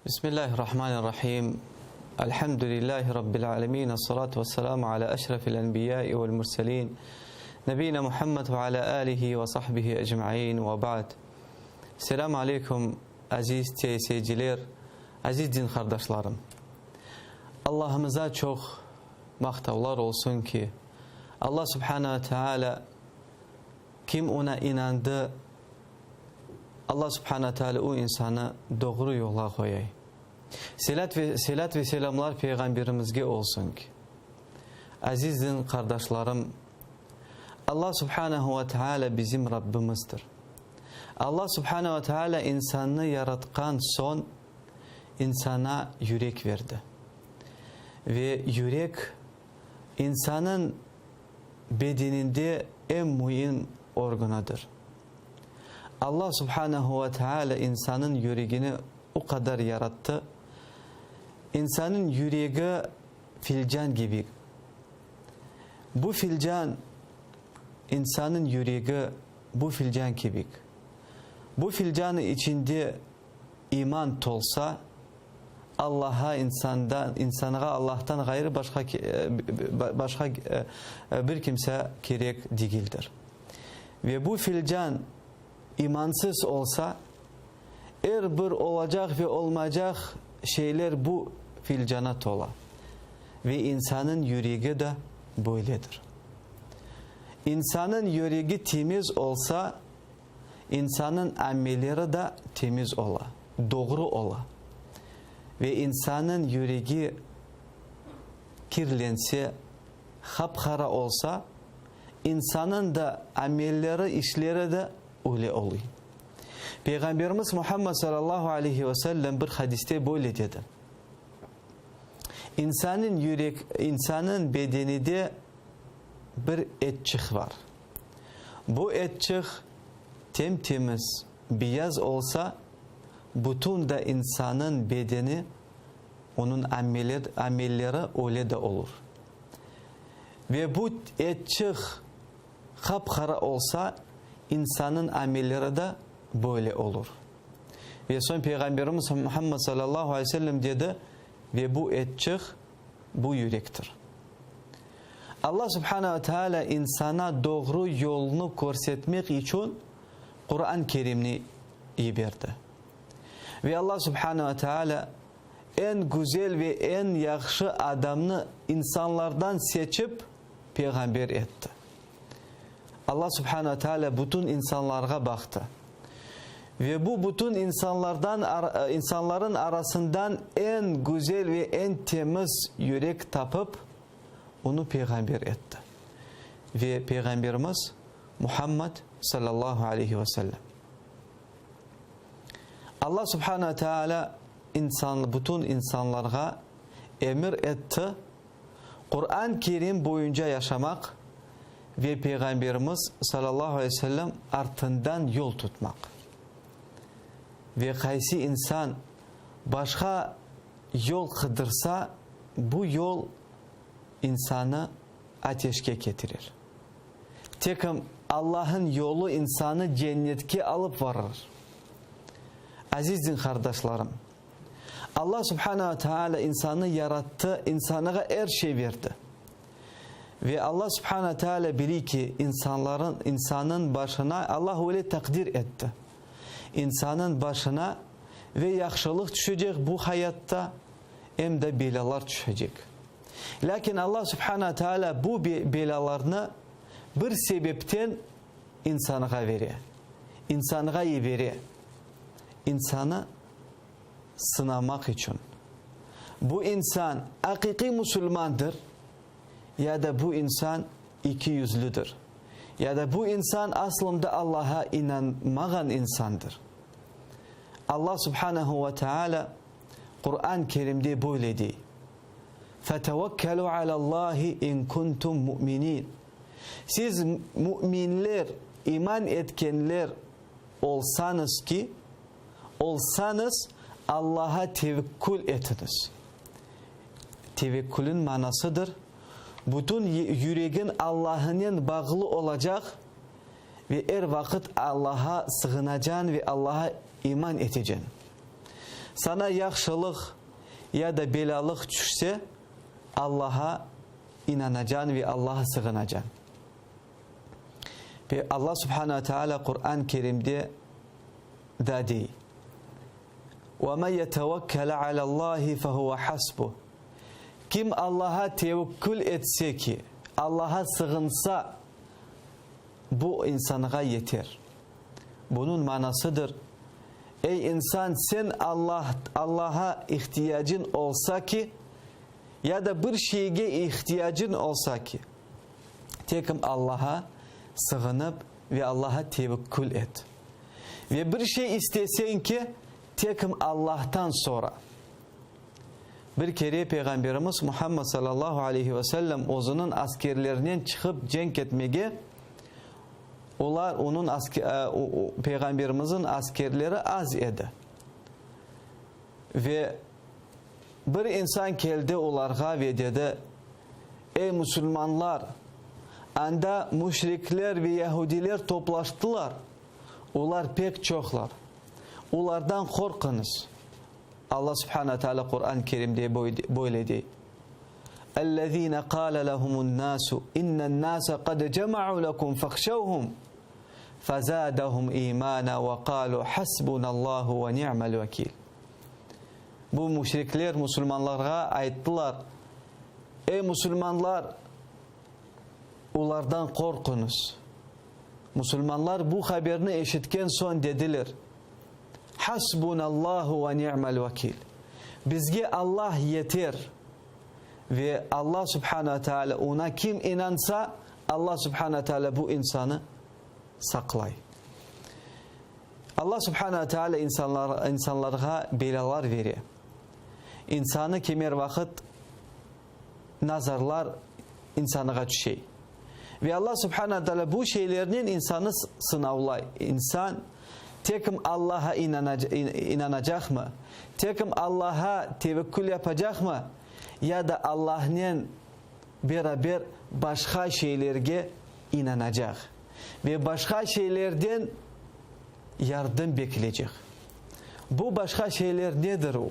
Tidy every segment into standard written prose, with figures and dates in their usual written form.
Bismillahirrahmanirrahim. Elhamdülillahi Rabbil alemin. Esselatu vesselamu ala eşrefil enbiyai vel murselin. Nebiyina Muhammed ve ala alihi ve sahbihi ecmain ve ba'd. Selamu aleykum, aziz seyirciler, aziz din qardaşlarım. Allahımıza çoq maqtavlar olsun ki, Allah Subhanahu ve Teala kim ona inandı, Allah Subhana Teala o insanı doğru yola qoyay. Selât ve selât ve selâmlar Peyğamberimizge olsun ki. Aziz din qardaşlarım, Allah Subhanahu ve Teala bizim Rabbimizdir. Allah Subhanahu ve Teala insannı yaratqan soñ insana yürek verdi. Ve yürek insanıñ bedeninde eñ müim organıdır. Allah subhanehu ve teala insanıñ yüregini o qadar yarattı, insanıñ yüregi filcan kibi. Bu filcan, insanıñ yüregi bu filcan kibi. Bu filcanıñ içinde iman tolsa, Allaha insandan, insanğa Allahtan ğayrı başqa, başqa bir kimse kerek degildir. Ve bu filcan imansız olsa, er bir olacaq ve olmaycaq şeyler bu filcana tola. Ve insanıñ yüregi de böyledir. İnsanıñ yüregi temiz olsa, insanıñ amelleri de temiz ola, doğru ola. Ve insanıñ yüregi kirlense, hap-qara olsa, insanıñ da amelleri, işleri de öyle oluy. Peyğamberimiz Muhammed salâllahu aleyhi ve sellem bir hadiste böyle dedi, İnsanıñ yürek, insanıñ bedenide bir etçik bar. Bu etçik tem-temiz, beyaz olsa, bütün da insanıñ bedeni, onıñ amelleri öyle de olur. Ve bu etçik qap-qara olsa, insanıñ amelleri de böyle olur. Ve soñ Peyğamberimiz Muhammed salâllahu aleyhi ve sellem dedi, Ve bu etçik, bu yürektir. Allah subhane ve teala insana doğru yolnı körsetmek içün Quran Kerimni yiberdi. Ve Allah subhane ve teala eñ güzel ve eñ yahşı adamnı insanlardan seçip peyğamber etti. Allah subhane ve teala bütün insanlarğa baqtı. Ve bu bütün insanlardan insanların arasından eñ güzel ve eñ temiz yürek tapıp, onı peyğamber etti. Ve peyğamberimiz Muhammad sallallahu aleyhi ve sellem. Allah subhane ve teala insan, bütün insanlarğa emir etti, Quran Kerim boyunca yaşamaq ve Peyğamberimiz salâllahu aleyhi ve sellem artından yol tutmaq. Ve qaysı insan başqa yol qıdırsa, bu yol insanı ateşke ketirir. Tekim Allah'ın yolu insanı cennetke alıp varır. Aziz din qardaşlarım! Allah subhana ve teala insanı yarattı, insanığa er şey berdi. Ve Allah subhana ve teala bili ki, insanların, insanın başına Allah öyle taqdir etti. İnsanın başına ve yahşılıq tüşecek bu hayatta, em de belâlar tüşecek. Lâkin Allah subhana ve teala bu belâlarnı bir sebepten insanğa vere, insanğa yibere. İnsanı sınamaq içün. Bu insan aqiqiy musulmandır ya da bu insan ikiyüzlüdir, ya da bu insan aslında Allaha inanmağan insandır. Allah subhanehu ve teala Quran Kerimde böyle dey, Fetevekkelû alallâhi in kuntum mu'minin. Siz müminler, iman etkenler olsañız ki, olsañız, Allaha tevekkül etiñiz. Tevekkülniñ manasıdır, bütün yüregiñ Allahnen bağlı olacaq ve er vaqıt Allaha sığınacañ ve Allaha iman eteceñ. Saña yahşılıq ya da belâlıq tüşse, Allaha inanacañ ve Allaha sığınacañ. Ve Alla subhane ve teala Quran Kerimde da dey, Ve men yetevekkel alâ-Allahi fehuve hasbuh. Kim Allaha tevekkül etse ki, Allaha sığınsa, bu insanğa yeter. Bunıñ manasıdır, ey insan, sen Allah, Allaha ihtiyacıñ olsa ki, ya da bir şeyge ihtiyacıñ olsa ki, tekim Allaha sığınıp ve Allaha tevekkül et. Ve bir şey isteseñ ki, tekim Allahtan sora. Bir kere Peyğamberimiz Muhammed salâllahu aleyhi ve sellem özüniñ askerlerinen çıqıp cenk etmege, olar, onıñ Peyğamberimizniñ askerleri az edi. Ve bir insan keldi olarğa ve dedi, Ey musulmanlar, anda müşrikler ve yahudiler toplaştılar, olar pek çoqlar, olardan qorqıñız. Alla subhane teala Quran Kerimde böyle dey, Ellezine qâle lehumun-nâsu innen-nâse qad cema'u lekum fahşevhum fezâdehum îmâna ve qâlu hasbunallahu ve ni'mel vekîl. Bu müşrikler musulmanlarğa ayttılar, Ey musulmanlar, olardan qorquñız. Musulmanlar bu haberni eşitken soñ dediler, Hasbunallahu ve ni'mel vekil. Bizge Allah yeter ve Allah subhane ve teala ona kim inansa, Allah subhane ve teala bu insanı saqlay. Allah subhane ve teala insanlar, insanlarğa belalar vere. İnsanı kimer vaqıt nazarlar insanığa tüşey. Ve Alla subhane ve teala bu şeylernen insanı sınavlay. İnsan tekim Allaha inanacaqmı, tekim Allaha tevekkül yapacaqmı, ya da Allahnen beraber başqa şeylerge inanacaq ve başqa şeylerden yardım bekleycek. Bu başqa şeyler nedir o?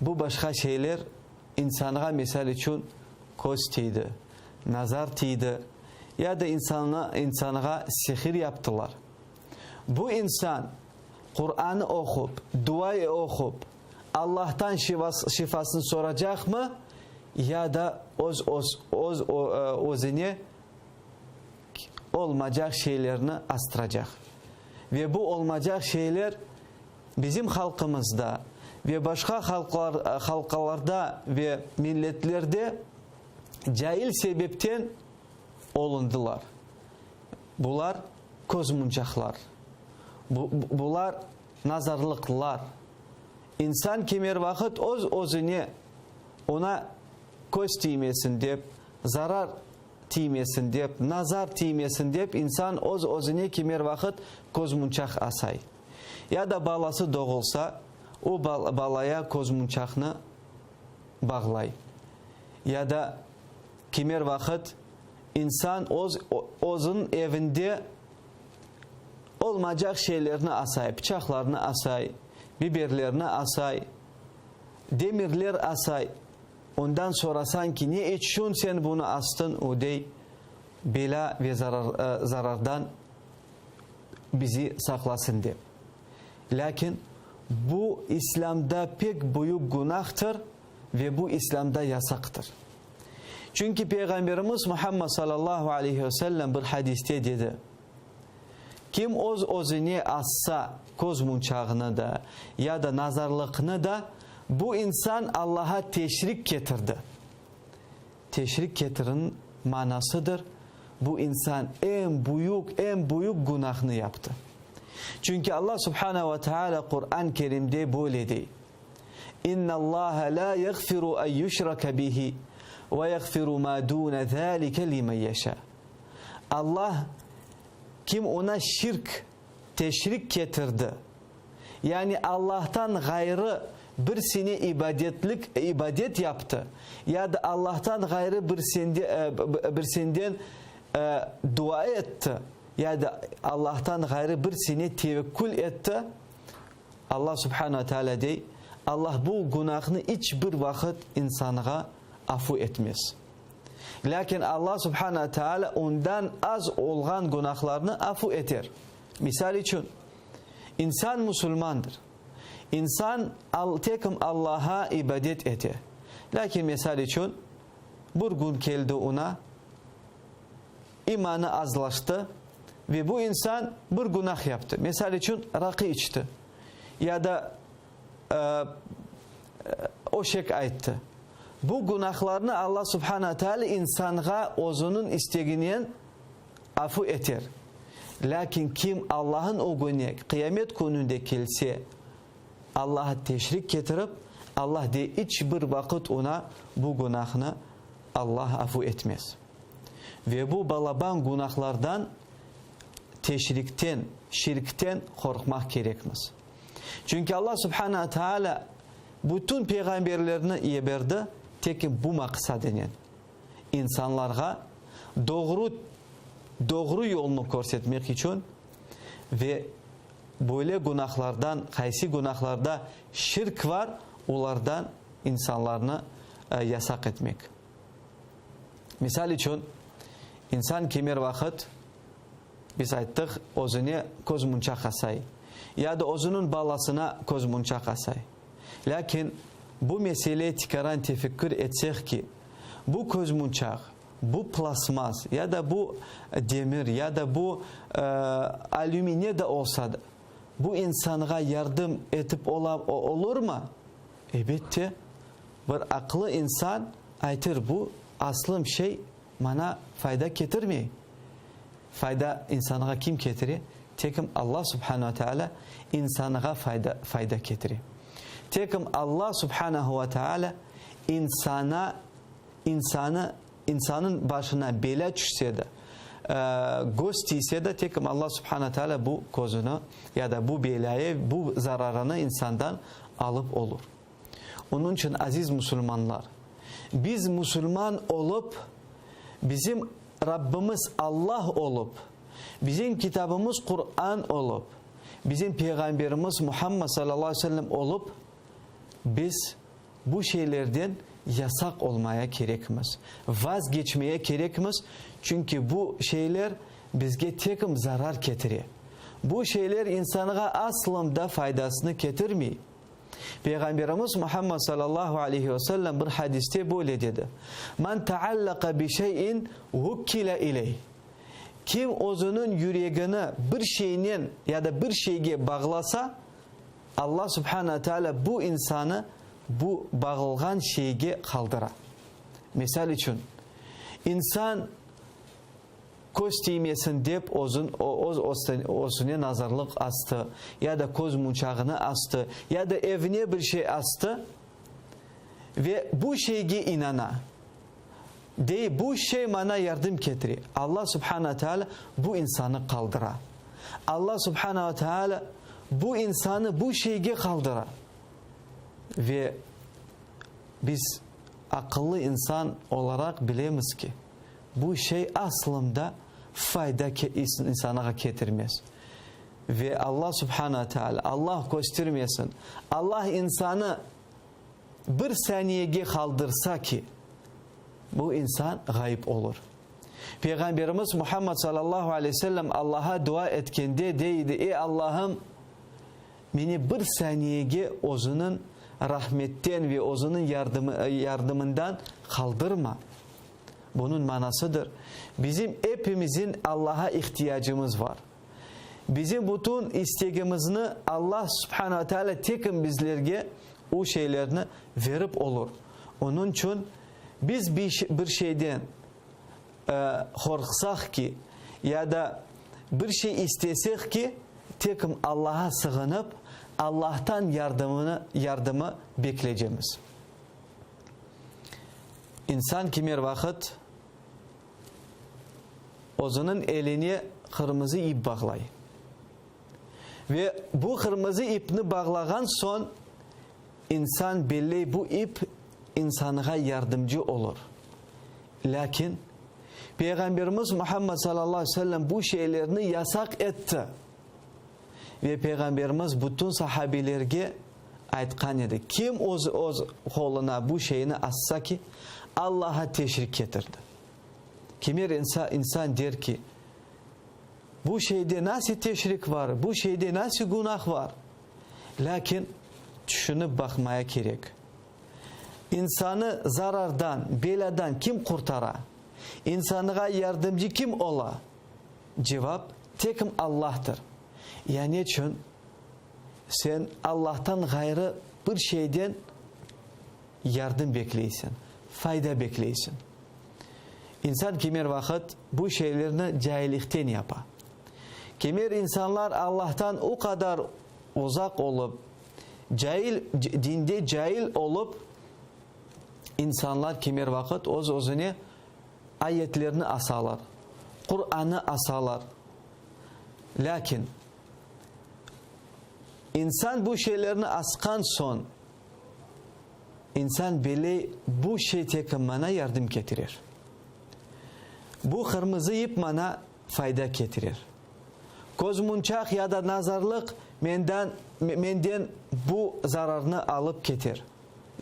Bu başqa şeyler insanğa, misal içün, köz tiydi, nazar tiydi ya da insanğa sihir yaptılar. Bu insan Quranı oqup, duayı oqup, Allahtan şifasını soracaqmı ya da öz özüne olmacaq şeylerni astıracaq? Ve bu olmacaq şeyler Bizim halqımızda ve başqa halqlar, halqalarda ve milletlerde cail sebepten olundılar. Bular közmunçaqlar. Bu, bular nazarlıqlar. İnsan kimer vaqıt öz-özüne, ona köz tiymesin dep, zarar tiymesin dep, nazar tiymesin dep insan öz-özüne kimer vaqıt közmunçaq asay. Ya da balası doğulsa, o balaya közmunçaqnı bağlay. Ya da kimer vaqıt insan öz özüniñ evinde olmacaq şeylerni asay, pıçaqlarnı asay, biberlerni asay, demirler asay. Ondan sorasañ ki, ne içün sen bunı astıñ, o dey, belâ ve zarardan bizi saqlasın dep. Lâkin bu İslâmda pek büyük günahtır ve bu İslâmda yasaqtır. Çünki Peyğamberimiz Muhammed salâllahu aleyhi ve sellem bir hadiste dedi, Kim öz-özüne assa köz munçağını da, ya da nazarlıqnı da, bu insan Allaha teşrik ketirdi. Teşrik ketirniñ manasıdır, bu insan eñ büyük, eñ büyük günahnı yaptı. Çünki Alla subhane ve teala Quran Kerimde böyle dey, İnnallaha la yağfiru en yuşraka bihi ve yağfiru ma dune zalike limen yeşa. Alla kim ona şirk, teşrik ketirdi, yani Allahtan ğayrı birsine ibadetlik, ibadet yaptı, ya da Allahtan ğayrı birsinde, birsinden dua etti, ya da Allahtan ğayrı birsine tevekkül etti, Alla subhane ve teala dey, Alla bu günahnı iç bir vaqıt insanğa afu etmez. Lâkin Alla subhane ve teala ondan az olğan günahlarnı afu eter. Misal içün, insan musulmandır. İnsan tekim Allaha ibadet ete. Lâkin, misal içün, bir gün keldi ona, imanı azlaştı ve bu insan bir günah yaptı. Misal içün, raqı içti ya da öşek ayttı. Bu günahlarnı Alla subhana teala insanğa özüniñ isteginen afu eter. Lâkin kim Allah'ın ögüne qıyamet kününde kelse, Allah'a teşrik ketirip, Allah de iç bir vaqıt oña bu günahnı Allah afu etmez. Ve bu balaban günahlardan, teşrikten, şirkten qorqmaq kerekmiz. Çünki Allah subhana Taalâ bütün peyğamberlerni yiberdi tek bu maqsadınen, insanlarğa doğru doğru yolnı körsetmek içün ve böyle günahlardan, qaysı günahlarda şirk var, olardan insanlarnı yasaq etmek. Misal içün, insan kimer vaqıt, biz ayttıq, özüne közmunçaq asay, ya da özüniñ balasına közmunçaq asay. Lâkin bu mesele tikaran tefekkür etsek ki, bu közmunçaq, bu plasmas ya da bu demir ya da bu alümiy ne de olsa da, bu insanğa yardım etip ola olurmı? Elbette, bir aqlı insan aytır, bu aslım şey maña fayda ketirmey. Fayda insanğa kim ketire? Tekim Alla subhanahu ve teala insanğa fayda fayda ketire. Tekim Alla subhanahu ve teala insana insanı insanıñ başına belâ tüşse de, köz tiyse de, tekim Alla subhanahu ve teala bu közüni ya da bu belâyı, bu zararını insandan alıp olur. Onıñ içün, aziz musulmanlar, biz musulman olıp, bizim Rabbimiz Allah olıp, bizim kitabımız Quran olıp, bizim Peyğamberimiz Muhammad salâllahu aleyhi ve sellem olıp, biz bu şeylerden yasaq olmaya kerekmiz, vazgeçmeye kerekmiz, çünki bu şeyler bizge tekim zarar ketire. Bu şeyler insanğa aslında faydasını ketirmey. Peyğamberimiz Muhammed salâllahu aleyhi ve sellem bir hadiste böyle dedi, Men taallaqa bi şeyin vukkile ileyh. Kim özüniñ yüregini bir şeynen ya da bir şeyge bağlasa, Alla subhana ve teala bu insanı bu bağılğan şeyge qaldıra. Misal içün, insan Köz tiymesin dep özün öz özüne nazarlıq astı, ya da köz munçağını astı, ya da evine bir şey astı ve bu şeyge inana. Dey, bu şey maña yardım ketire. Alla subhana teala bu insanı qaldıra. Alla subhana teala bu insanı bu şeyge qaldıra. Ve biz aqıllı insan olaraq bilemiz ki, Bu şey aslında fayda insanağa ketirmez. Ve Alla subhana teala, Alla köstermesin, Alla insanı bir saniyege qaldırsa ki, bu insan ğayıp olur. Peyğamberimiz Muhammad sallallahu aleyhi ve sellem Allaha dua etkende dey edi, Ey Allahım, meni bir saniyege Özüniñ rahmetten ve Özüniñ yardımından qaldırma. Bunıñ manasıdır, bizim epimizin Allaha ihtiyacımız var. Bizim bütün istegimizni Allah subhana ve teala tekim bizlerge o şeylerni verip olur. Onıñ içün biz bir şeyden qorqsaq ki, ya da bir şey istesek ki, tekim Allaha sığınıp, Allahtan yardımını yardımı beklecemiz. İnsan kimer vaqıt özüniñ eline qırmızı ip bağlay. Ve bu qırmızı ipni bağlağan soñ, insan belley bu ip insanğa yardımcı olur. Lâkin Peyğamberimiz Muhammed salâllahu aleyhi ve sellem bu şeylerni yasaq etti. Ve Peyğamberimiz bütün sahabiylerge aytqan edi, Kim öz öz qoluna bu şeyni assa ki, Allaha teşrik ketirdi. Kimer insan der ki, Bu şeyde nasi teşrik var, bu şeyde nasi günah var? Lâkin tüşünip baqmaya kerek. İnsanı zarardan, belâdan kim qurtara? İnsanğa yardımcı kim ola? Cevap, tekim Allahtır. Ya neçün sen Allahtan ğayrı bir şeyden yardım bekleysiñ, fayda bekleysiñ? İnsan kimer vaqıt bu şeylerni caillikten yapa. Kimer insanlar Allahtan o qadar uzaq olıp, cail, dinde cail olıp, insanlar kimer vaqıt öz-özüne ayetlerni asalar, Qurannı asalar. Lâkin insan bu şeylerni asqan soñ, İnsan belley, bu şey tek maña yardım ketirer. Bu qırmızı ip maña fayda ketirer. Közmunçaq ya da nazarlıq menden, menden bu zararnı alıp keter.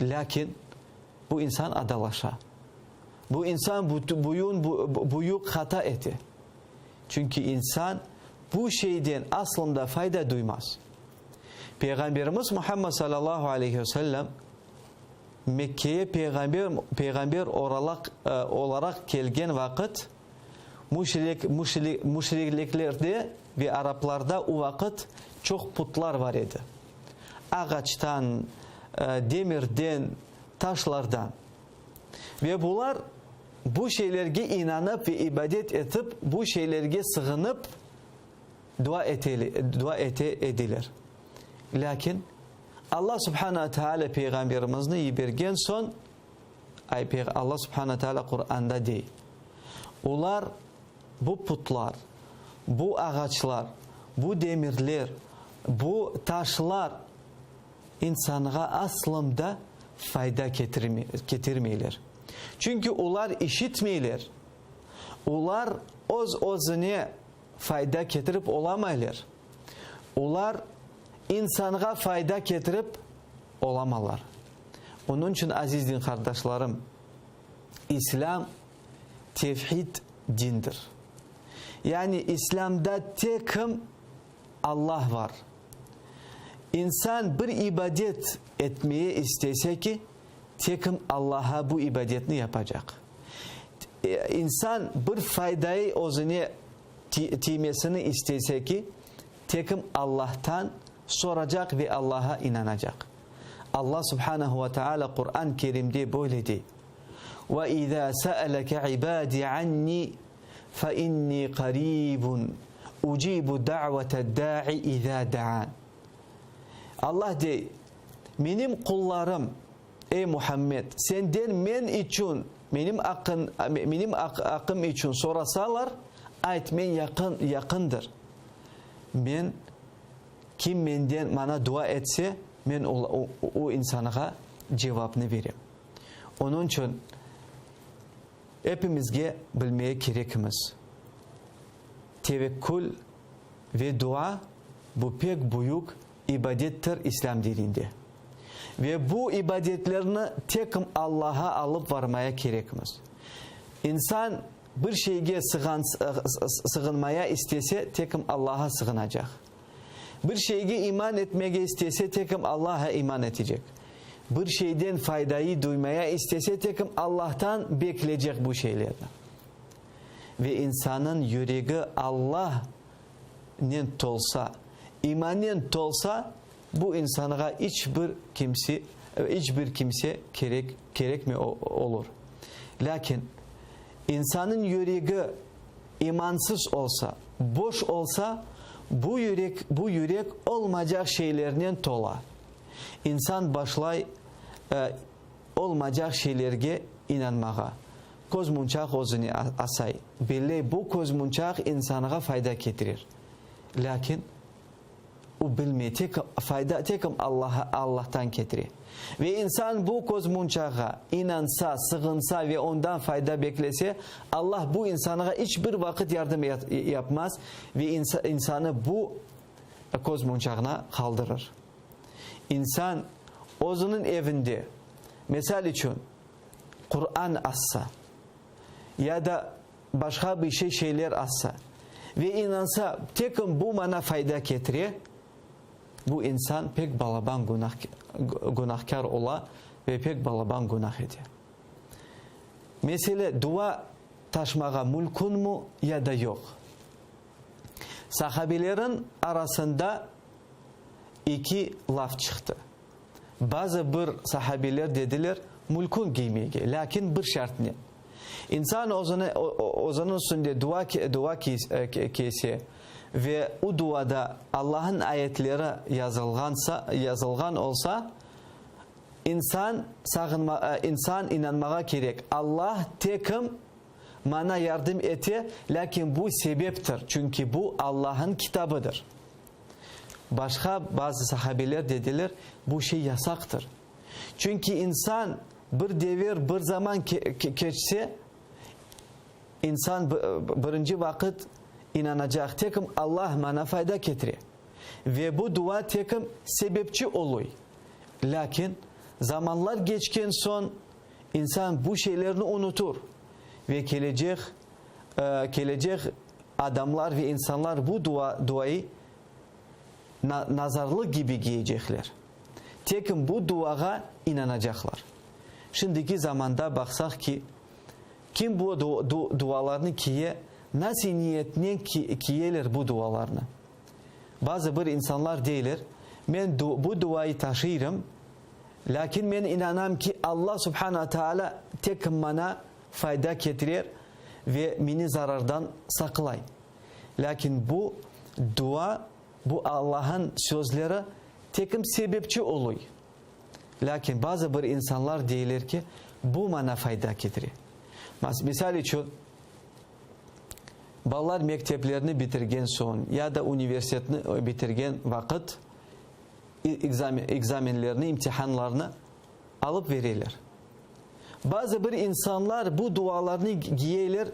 Lâkin bu insan adalaşa. Bu insan buyun, büyük hata ete. Çünki insan bu şeyden aslında fayda duymaz. Peyğamberimiz Muhammed salâlâhu aleyhi ve sellem Mekkeye peyğamber, peyğamber oralaq, olaraq kelgen vaqıt, müşrik, müşrik, müşrikliklerde ve araplarda o vaqıt çoq putlar var edi. Ağaçtan, demirden, taşlardan. Ve bular bu şeylerge inanıp ve ibadet etip, bu şeylerge sığınıp, dua dua ete ediler. Lâkin Alla subhana Teala Peyğamberimizni yibergen soñ, Alla subhana Teala Quranda dey, Olar, bu putlar, bu ağaçlar, bu demirler, bu taşlar insanğa aslında fayda ketirmeyler. Çünki olar işitmeyler, olar öz-özüne fayda ketirip olamaylar. Olar insanğa fayda ketirip olamalar. Onıñ içün, aziz din qardaşlarım, İslâm tevhid dindir. Yani İslâmda tek kim? Allah var. İnsan bir ibadet etmeye istese ki, tek kim Allaha bu ibadetni yapacaq. İnsan bir faydayı özüne tiymesini istese ki, tekim Allahtan soracaq ve Allaha inanacaq. Allah subhanehu ve teala Quran Kerimde böyle dey, Ve izâ se'eleke ibâdî annî fe innî qarîbun ucîbu da'vete-dâ'i izâ de'ân. Allah dey, Menim qullarım, Ey Muhammed, senden men içün, menim aqqın, menim aqqım içün sorasalar, ayt, men yaqın, yaqındır. Men, kim menden, maña dua etse, men o, o insanğa cevapnı berem. Onıñ içün epimizge bilmeye kerekimiz, tevekkül ve dua, bu pek büyük ibadettir İslâm dininde. Ve bu ibadetlerni tek Allaha alıp varmaya kerekmiz. İnsan bir şeyge sığınmaya istese, tek Allaha sığınacaq. Bir şeyge iman etmege istese, tek Allaha iman etecek. Bir şeyden faydayı duymaya istese, tek Allahtan bekleycek bu şeylerni. Ve insanın yüregi Allah nen tolsa, imannen tolsa, bu insanğa iç bir kimse, iç bir kimse kerek, kerekmi olur. Lâkin insanıñ yüregi imansız olsa, boş olsa, bu yürek, bu yürek olmacaq şeylernen tola. İnsan başlay olmacaq şeylerge inanmağa. Közmunçaq özüne asay. Belley, bu közmunçaq insanğa fayda ketirir. Lâkin o bilmey, tek fayda tek Allaha, Allahtan ketire. Ve insan bu közmunçağa inansa, sığınsa ve ondan fayda beklese, Allah bu insanğa iç bir vaqıt yardım yapmaz ve insanı bu. Köz monçağına qaldırır. İnsan özüniñ evinde, mesal içün, Quran assa ya da başqa bir şey şeyler assa ve inansa, tekim bu maña fayda ketire, bu insan pek balaban günahkâr ola ve pek balaban günah ete. Mesele, dua taşmağa mülkünmi ya da yoq? Sahabelerin arasında eki laf çıqtı. Bazı bir sahabeler dediler, mülkün giymege, lâkin bir şartnen. İnsan özüne, özüniñ üstünde dua, dua kiyse ve o duada Allah'ın ayetleri yazılğansa, yazılğan olsa, insan sağınma, insan inanmağa kerek, Allah tekim Maña yardım ete, lâkin bu sebeptir, çünki bu Allah'ın kitabıdır. Başqa bazı sahabeler dediler, bu şey yasaqtır. Çünki insan bir devir, bir zaman keçse, insan birinci vaqıt inanacaq, tekim Allah maña fayda ketire. Ve bu dua tekim sebepçi oluy. Lâkin zamanlar keçken soñ, İnsan bu şeylerni unutur ve kelecek, kelecek adamlar ve insanlar bu dua, duayı nazarlıq kibi kiyecekler. Tekim bu duağa inanacaqlar. Şimdiki zamanda baqsaq ki, kim bu dualarnı kiye, nasıl niyetnen kiyeler bu dualarnı? Bazı bir insanlar deyler, men bu duayı taşıyırım, Lâkin men inanam ki, Alla subhana taalâ tek maña fayda ketirer ve meni zarardan saqlay. Lâkin bu dua, bu Allah'ın sözleri tekim sebepçi oluy. Lâkin bazı bir insanlar deyler ki, bu maña fayda ketire. Misal içün, balalar mekteplerini bitirgen soñ ya da universitetni bitirgen vaqıt, ekzamenlerni, imtihanlarnı alıp bereler. Bazı bir insanlar bu dualarnı giyeyler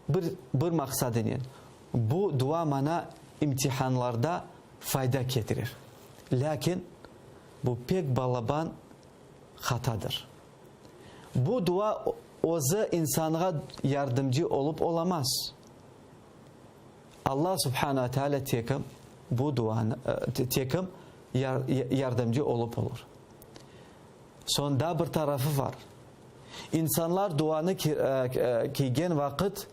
bir, bir maqsadınen. Bu dua maña imtihanlarda fayda ketirir. Lâkin bu pek balaban hatadır. Bu dua özü insanğa yardımcı olıp olamaz. Alla subhana ve teala tekim bu duanı, tekim yardımcı olıp olur. Soñ daa bir tarafı var. İnsanlar duanı kiygen vaqıt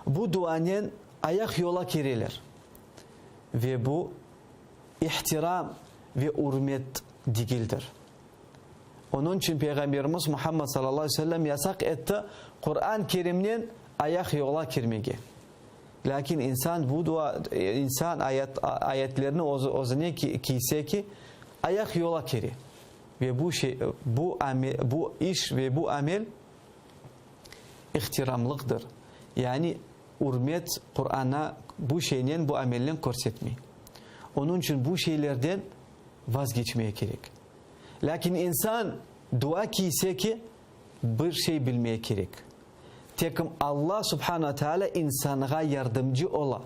bu duanen ayaq yola kireler. Ve bu ihtiram ve ürmet degildir. Onıñ içün Peyğamberimiz Muhammed sallallahu aleyhi ve sellem yasaq etti Quran Kerimnen ayaq yola kirmege. Lâkin insan bu dua, insan ayet, ayetlerni özü, özüne kiyse ki, ayaq yola kire. Ve bu şey, bu amel, bu iş ve bu amel ihtiramlıqtır. Yani ürmet Qurana bu şeynen, bu amelnen körsetmey. Onıñ içün bu şeylerden vazgeçmeye kerek. Lâkin insan dua kiyse ki, bir şey bilmeye kerek. Tekim Alla subhana teala insanğa yardımcı ola.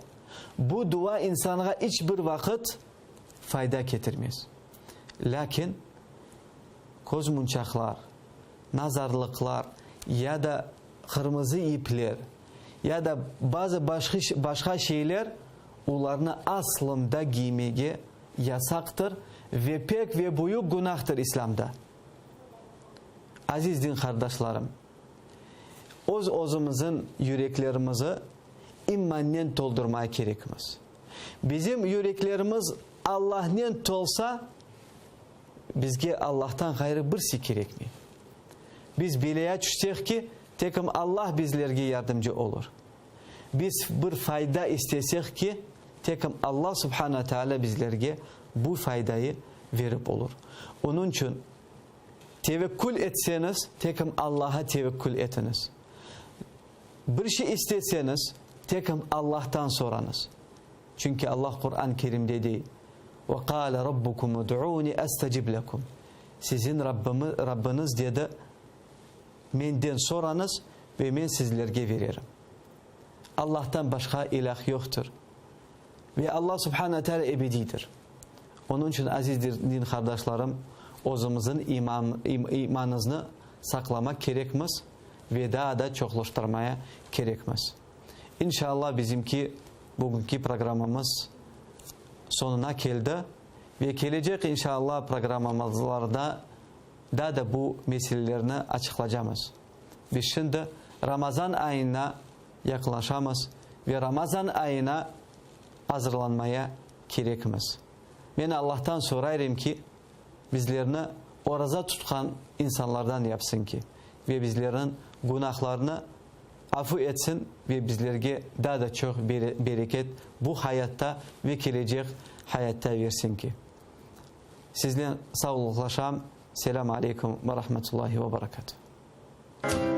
Bu dua insanğa iç bir vaqıt fayda ketirmez. Lâkin köz munçaqlar, nazarlıqlar ya da qırmızı ipler ya da bazı başqa şeyler olarnı aslında giymege yasaqtır ve pek ve büyük günahtır İslâmda. Aziz din qardaşlarım! Öz-özümizin yüreklerimizi imannen toldurmaya kerekmiz. Bizim yüreklerimiz Allahnen tolsa, bizge Allahtan ğayrı bir şey kerekmey. Biz belâya tüşsek ki, tekim Allah bizlerge yardımcı olur. Biz bir fayda istesek ki, tekim Allah subhana teala bizlerge bu faydayı verip olur. Onıñ içün Tevekkül etseñiz, tekim Allaha tevekkül etiñiz. Bir şey isteseñiz, tekim Allahtan sorañız. Çünki Allah Quran-ı Kerimde dey, Ve qâle Rabbukum ud'ûni estecib lekum. Siziñ Rabbiñiz dedi, Menden sorañız ve men sizlerge vererim. Allahtan başqa ilâh yoqtır. Ve Alla Subhane Teala ebediydir. Onıñ içün, aziz din qardaşlarım, özümizniñ imanımıznı saqlamaq kerekmiz ve daa da çoqlaştırmaya kerekmiz. İnşallah, bizimki bugünki programmamız soñuna keldi ve kelecek, inşallah, programmamızlarda daa da bu meselelerni açıqlacamız. Biz şimdi Ramazan ayına yaqınlaşamız ve Ramazan ayına azırlanmaya kerekmiz. Men Allahtan sorayrım ki, bizlerni oraza tutqan insanlardan yapsın ki, ve bizlerniñ günahlarnı afu etsin ve bizlerge daa da çoq bereket bu hayatta ve kelecek hayatta versin ki. Siznen sağlıqlaşam. Selâm aleykum ve rahmetullahi ve berekatuh.